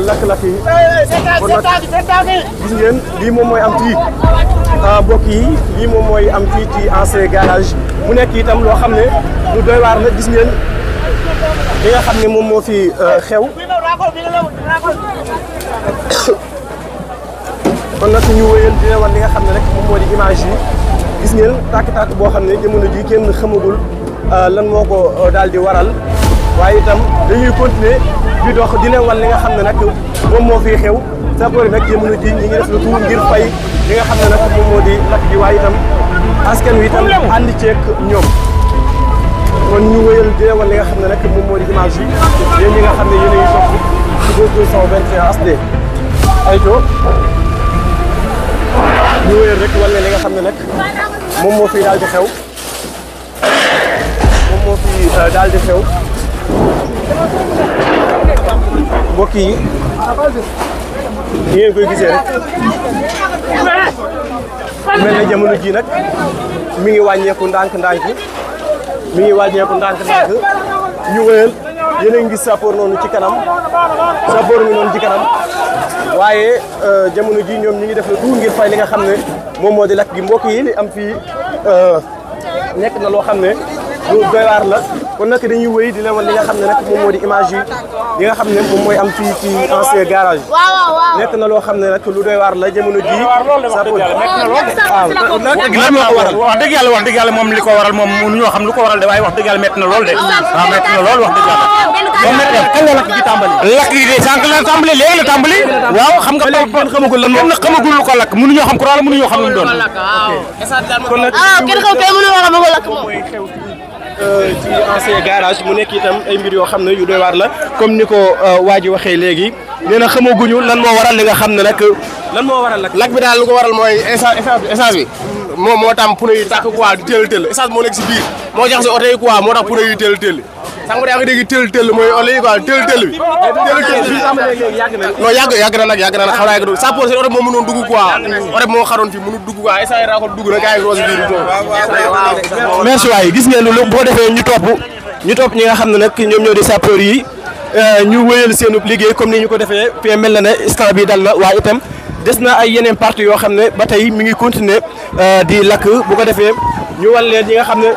lakk-lakk yi kon nag gis ngeen lii moom mooy am fii mbokk yi lii moom mooy am fii ci ancien garage mu nekk itam loo xam ne lu doy waar la gis ngeen li nga xam ne moom moo fi xew kon nag ñu wéyal dina wan li nga xam ne rek moom moo di image yi gis ngeen tàkk-tàkk boo xam ne jamono ji kenn xamagul lan moo ko daal di waral waaye itam dañuy continuer di dox dina wan li nga xam ne nag moom moo fi xew sapeurs yi nag jamono ji ñi ngi def le tout ngir fay li nga xam ne nag moom moo di lakk gi waaye itam askan wi itam ànd ceeg ñoom kon ñu wéyal dina wan li nga xam ne nag moom moo di image yi yéen ñi nga xam ne yéen a ngi topp ci 221 HD ayto ñu wéyal rek wala li nga xam ne nag moom moo fi daal di xew moom moo fi daal di xew mbokk yi ni ngeen koy gisee rek mel na jamono ji nag mi ngi wàññeeku ndànk-ndànk mi ngi wàññeeku ndànk-ndànk ñu wéyal yéen a ngi gis sapeur noonu ci kanam sapeur mi noonu ci kanam waaye jamono ji ñoom ñi ngi def le tout ngir fay li nga xam ne moom moo di lakk gi mbokk yi li am fii nekk na loo xam ne lu doy waar la kon nag dañuy wéy di leen wan li nga xam ne nag moom moo di image yi li nga xam ne moom mooy am fii ci ancien garage nekk na loo xam ne nag lu doy waar la jamono ji wax dëgg yàlla moom li ko waral moom mënuñoo xam lu ko waral de waaye wax dëgg yàlla métti na lool de waaw métti na lool wax dëgg yàlla moom métti kañ la lakk gi tàmbali lakk gi de sànq la tàmbali léegi la tàmbali waaw xam nga kenn xamagul lan moom xamagul lu ko lakk mënuñoo xam courant la mënuñoo xam lu mu doon kon nag kenn xaw kay mënu wax ma ko lakk moom ci ancien garage mu nekk itam ay mbir yoo xam ne yu doy waar la comme ni ko waa ji waxee léegi nee na xamaguñu lan moo waral li nga xam ne nag lan moo waral lakk bi daal lu ko waral mooy essence bi moom moo tam pneu yi tàkk quoi di teel essence moo nekk si biir moo jaxase oto yi quoi moo tax pneu yi teel sànq daa nga dégg teel mooy oto yi quoi teel bi non yàgg na nag xaw naa yàgg sapeur seen oto moo mënoon dugg quoi oto moo xaroon fi mënu dugg quoi essence raa ko dugg na gars yi roosi biir merci waay gis ngeen lu boo defee ñu topp ñi nga xam ne nag ñoom ñoo di sapeur yi ñu wéyal seenu liggéey comme ni ñu ko defee fii mel na ne instant bi dal na waaye itam des na ay yeneen parties yoo xam ne ba tey mi ngi continuer di lakk bu ko defee ñu wan leen ñi nga xam ne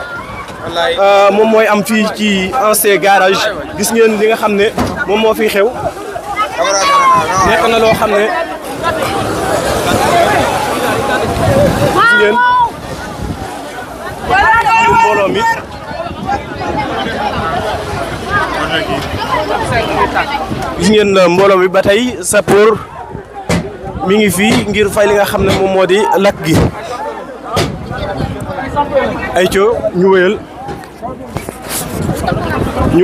moom mooy am fii ci ancien garage gis ngeen li nga xam ne moom moo fi xew nekk na loo xam ne gis ngeen mbooloo mi gis ngeen mbooloo mi ba tey sapeur mi ngi fii ngir fay li nga xam ne moom moo di lakk gi ay co ñu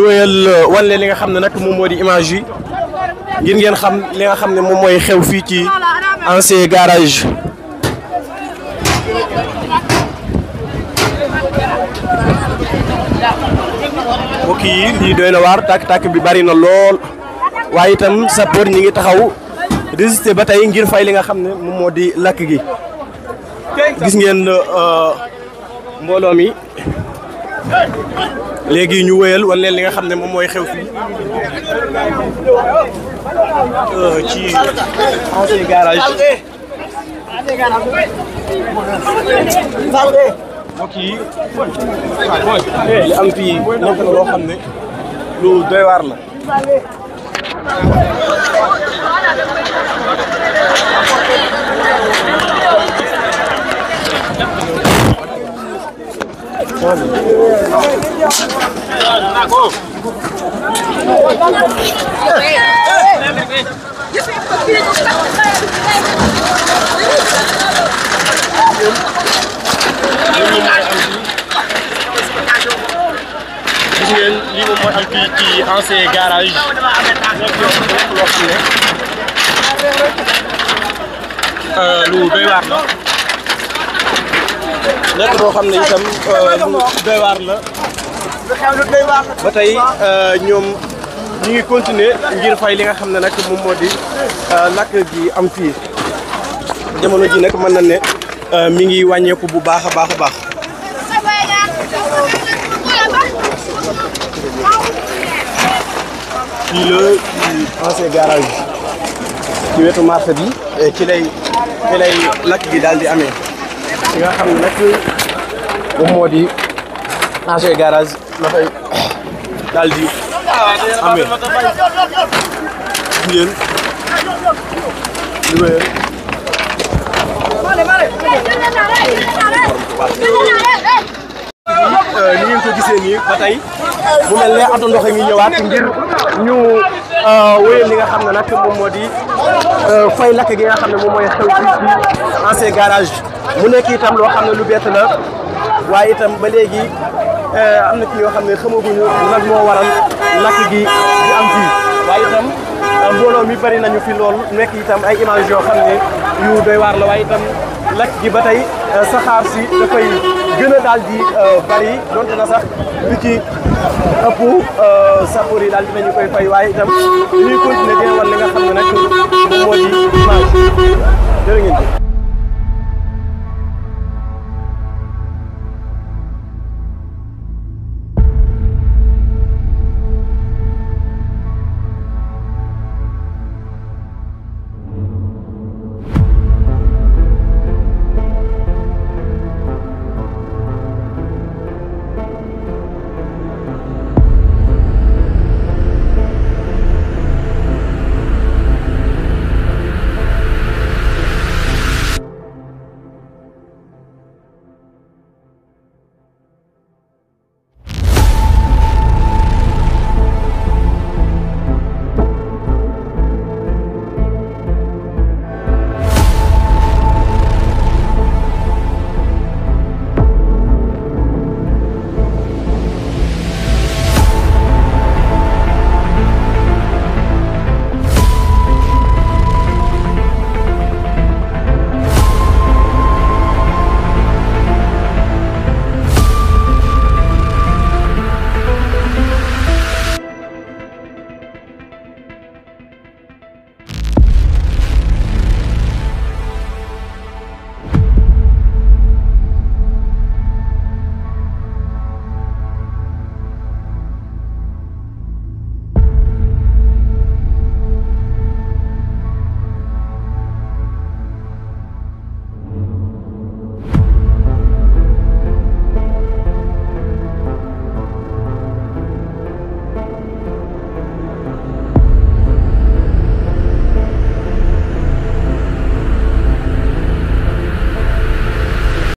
wéyal wan leen li nga xam ne nag moom moo di image yi ngir ngeen xam li nga xam ne moom mooy xew fii ci ancien garage mbokk yi lii doy na waar tàkk-tàkk bi bari na lool waaye itam sapeur ñi ngi taxaw résister ba tey ngir fay li nga xam ne moom moo di lakk gi gis ngeen mbooloo mi léegi ñu wéyal wan leen li nga xam ne moom mooy xew fii ci ancien garage mbokk yi li am fii nekk na loo xam ne lu doy waar la gis ngeen lii moom mooy am fii ci ancien garage nekk loo xam ne lu doy waar la nekk loo xam ne itam lu doy waar la ba tey ñoom ñu ngi continuer ngir fay li nga xam ne nag moom moo di lakk gi am fii jamono ji nag mën na ne mi ngi wàññeeku bu baax a baax a baax. fii la ci ancien garage ci wetu marché bi ci lay lakk gi daal di amee ci nga xam ne nag moom moo di ancien garage la fay daal di amee ngeen li wéyal ni ngeen ko gisee nii ba tey mu mel ne oto ndox mi ñëwaat ngir ñu wéyal li nga xam ne nag moom moo di fay lakk gi nga xam ne moom mooy xew ci ancien garage mu nekk itam loo xam ne lu bett la waaye itam ba léegi am na ci ñoo xam ne xamaguñu lan moo waral lakk gi di am fii waaye itam mbooloo mi bari nañu fi lool nekk itam ay image yoo xam ne yu doy waar la waaye itam lakk gi ba tey saxaar si dafay gën a daal di bari donte na sax lu ci ëpp sapeur yi daal dinañu koy fay waaye itam ñuy continuer di wan li nga xam ne nag moom moo di image jërë ngeen jëf